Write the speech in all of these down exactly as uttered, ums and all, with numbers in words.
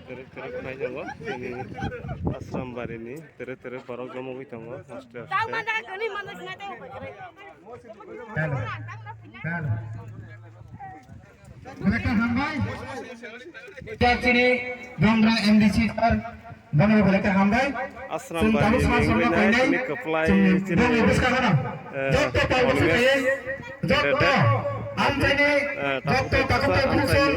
Tere tere khai tongo, chini Asrambari ni tere tere borok jomogwi tongo, haste haste. Hello. Hello. Belai khe hambai. Chini Dondra M D C sir, bono belai khe hambai. Asrambari ni wngwi nai chini kwplai chini, eh, jotto palbwsa khaye, jotto amchaini, eh, jotto takhuk takhuk song,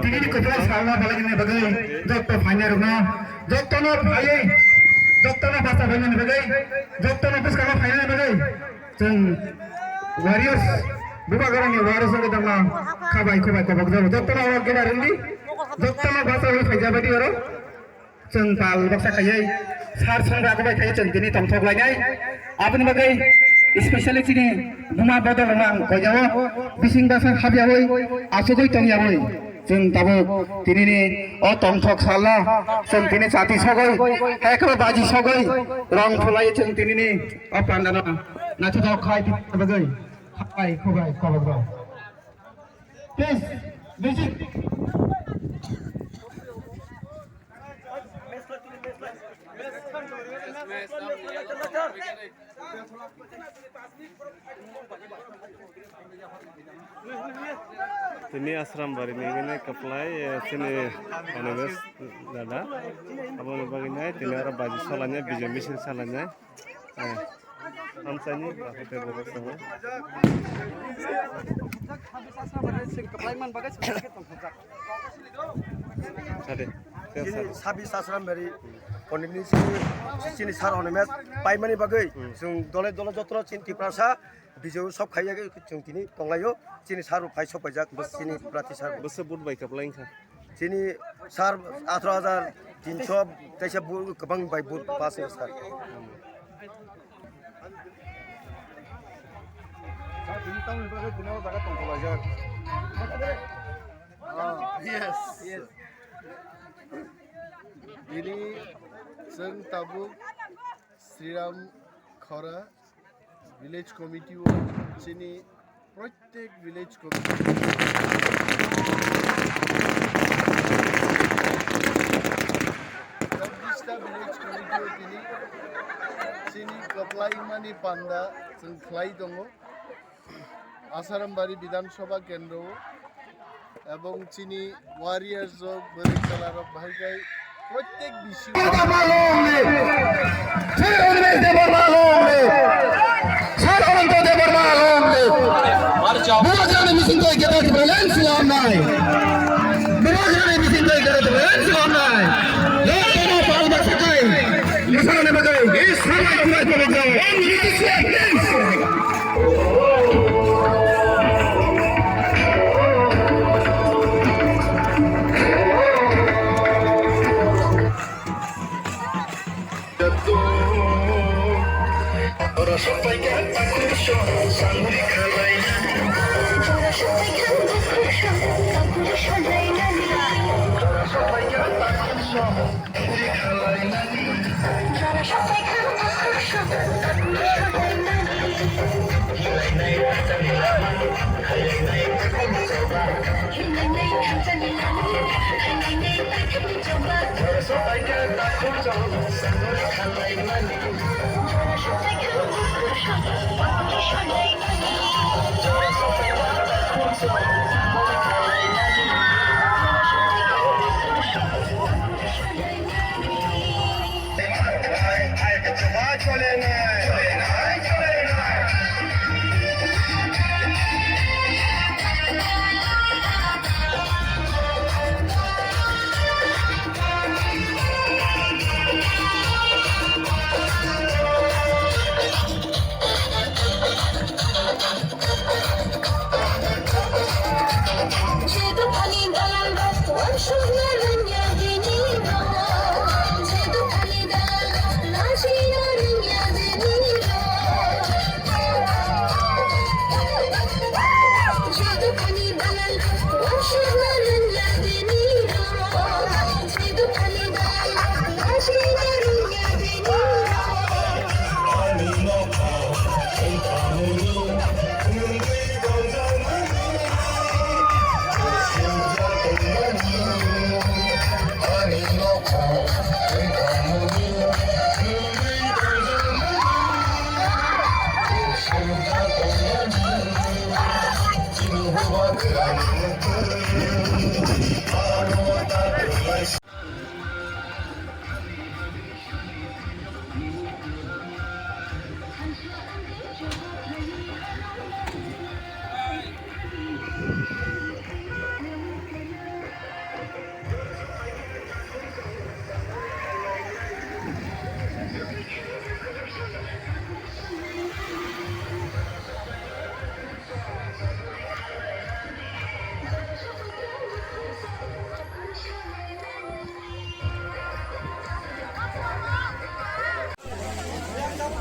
tini ni kwplai salna belai ni bagwi, jotto phainai rokno, jotto no phaiwi, jotto no basa phainani bagwi, jotto no bwskango phainani bagwi. Chwng Warriors, Bubagrani Warriors wngwi tongma khabai khubai kobok jago. Jotono o gera rwngdi, jotono bachai phaijak baidi oro. Chwng pal baksa khaiwi sar song rago bai khaiwi chwng tini tongthok lainai. Aboni bagwi specially chini buma bodol rwna ang koijago. Bising basa habyawi, achugwi tongyawi. Chwng tabuk tinini o tongthok salo, chwng tini chati sogwi, heklo baji sogwi, rong phulai chwng tinini o pandano naithok khai bagwi. Hai, khubai, kobok rok. Please, music. Tini Asrambari ni mene kaplai, eh, chini Animesh dada. Aboni bagwi nai, tini oro baji salanya, bijai misil salanya. Eh, amchaini, ako tei borok tongo. Sade, tei sade. Sabis Asrambari, pondit ni sini, sini sar Animesh paimani bagwi, hmm, chwng dole dole jotro chini Tiprasa, bijeu sok khaiyagwi chwng tini tonglaio, chini sar rok phai sok paijak, bwswk chini prati sar. Bwswk vote bai kaplai wngkha? Chini sar atro hajar tinso teisa bu-, kwbang bai bu-, pass wngkha sar. Sir, tini tamni bagwi tini o jaga tongthok laijak. Ah, yes. Yes. Tini chwng tabuk Sriram Khora Village Committee o chini Prottek village committee, chhabbish ta village committee o tini chini kwplai mani panda chwng khlai tongo. Asarambari Bidhan Sabha Kendro o ebong chini warriors rok, bwrwi chwla rok bahai khai prottek bisi. Debbarma long live! Sir Animesh Debbarma long live! Sir Ananta Debbarma long live! Bubagrani bising twi gede Tripura land slam nai! Bubagrani bising twi gede Tripura land slam nai! Jotono pal baksa khai, mwsarani bagwi, sabai kubai kubai jao. Please!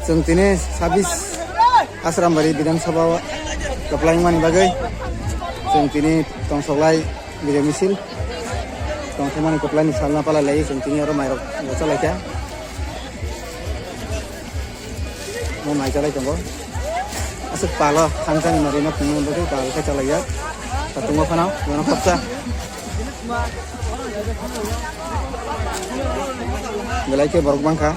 Chwng tini sabis Asrambari Bidhan Sabha o kwplaimani bagwi chwng tini tongsoklai bijai misil tongthokmani kwplaini salna palai lai chwng tini oro mairok chalaikha. Mo mai chalai tongo. Aswk palo thansani norino phunukna bagwi pal khe chalaijak. Tatungo phano bono khopsa. Belai khe borok bangkha.